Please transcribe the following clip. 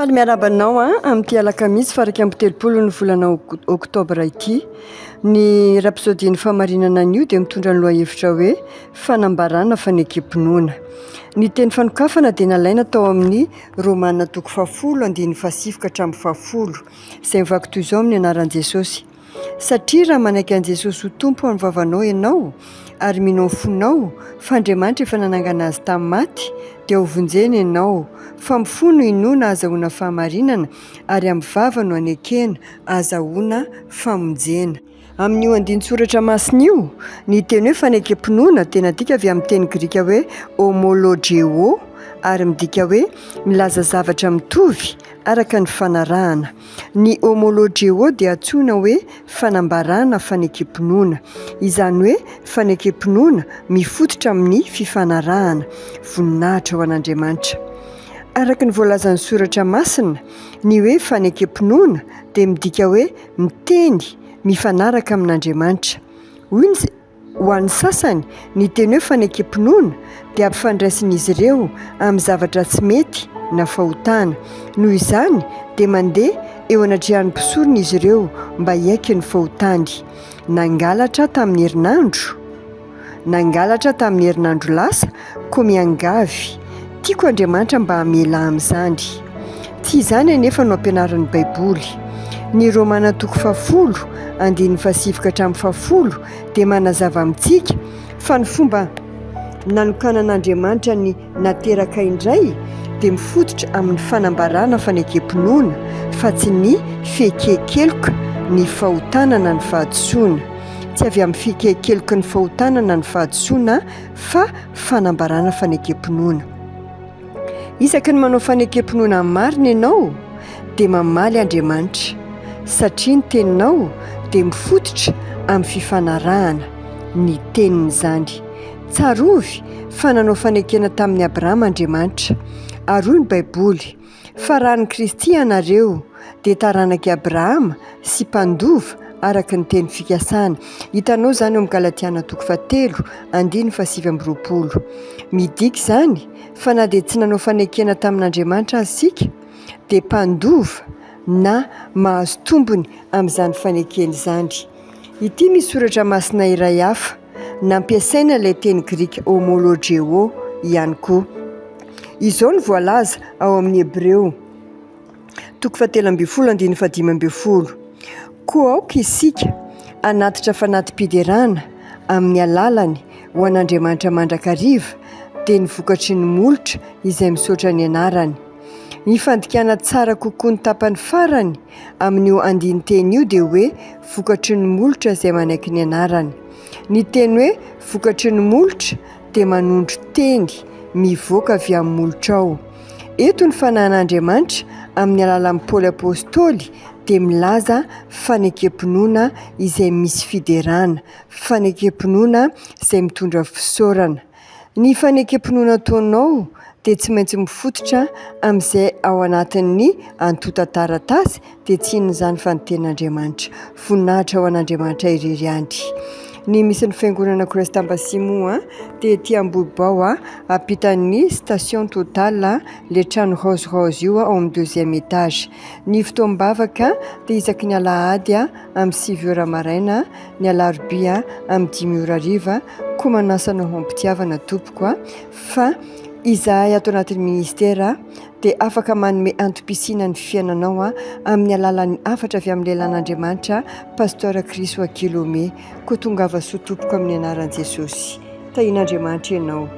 Faly miarahaba anao amin'ity alakamisy faha 31 ny volana oktobra ity. Ny rapsodian'ny fahamarinana anio dia mitondra ny lohahevitra hoe Fanambarana fanekem-pinoana. Ny teny fanokafana dia nalaina tao amin'ny Romana toko fahafolo andininy fahasivy ka hatramin'ny fahafolo, izay mivaky toy izao amin'ny anaran'i Jesosy. Satria raha manaiky an'i Jesosy ho Tompo amin'ny vavanao ianao, ary mino amin'ny fonao fa Andriamanitra efa nanangana Azy tamin'ny maty, dia hovonjena ianao. Fa amin'ny fo no inoana ahazahoana fahamarinana, ary amin'ny vava no anekena ahazahoana famonjena. Amin'io andinin-tsoratra masina io, ny teny hoe fanekem-pinoana dia nadika avy amin'ny teny grika hoe homologeo, ary midika hoe milaza zavatra mitovy araka ny fanarahana. Ny homologeo dia antsoina hoe fanambarana fanekem-pinoana, izany hoe fanekem-pinoana mifototra amin'ny fifanarahana. Voninahitra ho an'Andriamanitra. Araka ny voalazan'ny Soratra Masina, ny hoe fanekem-pinoana dia midika hoe miteny mifanaraka amin'Andriamanitra. Hoy ny. Ho an'ny sasany, ny teny hoe fanekem-pinoana dia ampifandraisin'izy ireo amin'ny zavatra tsy mety na fahotana. Noho izany, dia mandeha eo anatrehan'ny mpisorona izy ireo mba hiaiky ny fahotany. Nangalatra tamin'ny herinandro? Nangalatra tamin'ny herinandro lasa, koa miangavy. Tiako Andriamanitra mba hamela ahy amin'izany. Tsy izany anefa no ampianarin'ny Baiboly. Ny Romana toko fahafolo, andininy fahasivy ka hatramin'ny fahafolo dia manazava amintsika fa ny fomba nanokanan'Andriamanitra ny nateraka indray dia mifototra amin'ny fanambarana fanekem-pinoana fa tsy ny fieken-keloka ny fahotana na ny fahadisoana. Tsy avy amin'ny fieken-keloky ny fahotana na ny fahadisoana fa fanambarana fanekem-pinoana. Isaky ny manao fanekem-pinoana marina ianao dia mamaly Andriamanitra, satria ny teninao dia mifototra amin'ny fifanarahana, ny teniny izany. Tsarovy fa nanao fanekena tamin'i Abrahama Andriamanitra, ary hoy ny Baiboly, Fa raha an'i Kristy ianareo, dia taranak'i Abrahama sy mpandova araka ny teny fikasana. Hitanao izany ao amin'ny Galatiana toko fahatelo, andininy fahasivy amby roapolo. Midika izany fa na dia tsy nanao fanekena tamin'Andriamanitra aza isika, dia mpandova na mahazo tombony amin'izany fanekena izany. Ity misy soratra masina iray hafa, nampiasaina ilay teny grika homologeo ihany koa. Izao no voalaza ao amin'ny Hebreo toko fahatelo ambin'ny folo andininy fahadimy ambin'ny folo, Koa aoka isika hanatitra fanati-piderana amin'ny alalany ho an'Andriamanitra mandrakariva, dia ny vokatry ny molotra izay misaotra ny anarany. Ny fandikana tsara kokoa ny tapany farany amin'io andinin-teny io dia hoe vokatry ny molotra izay manaiky ny anarany. Ny teny hoe vokatry ny molotra dia manondro teny mivoaka avy amin'ny molotrao. Eto ny fanahin'Andriamanitra amin'ny alalan'i Paoly Apostoly dia milaza fanekem-pinoana izay misy fiderana, fanekem-pinoana izay mitondra fisaorana. Ny fanekem-pinoana ataonao dia tsy maintsy mifototra amin'izay ao anatin'ny antontan-taratasy dia tsy inona izany fa ny tenin'Andriamanitra. Voninahitra ho an'Andriamanitra irery ihany. Ny misy ny fiangonana Christ Embassy moa dia ety Ambohibao ampitan'ny station Total le trano rose rose io ao amin'ny deuxième étage. Ny fotoam-bavaka dia isaky ny alahady amin'ny 9 ora maraina, ny alarobia amin'ny 5 ora hariva. Koa manasa anao ho am-pitiavana tompoko fa izahay ato anatin'ny ministera dia afaka manome antom-pisiana ny fiainanao amin'ny alalan'ny hafatra avy amin'ny lehilahin'Andriamanitra Pasteur Chris Oyakhilome. Koa tongava soa tompoko amin'ny anaran'i Jesosy. Tahian'Andriamanitra ianao.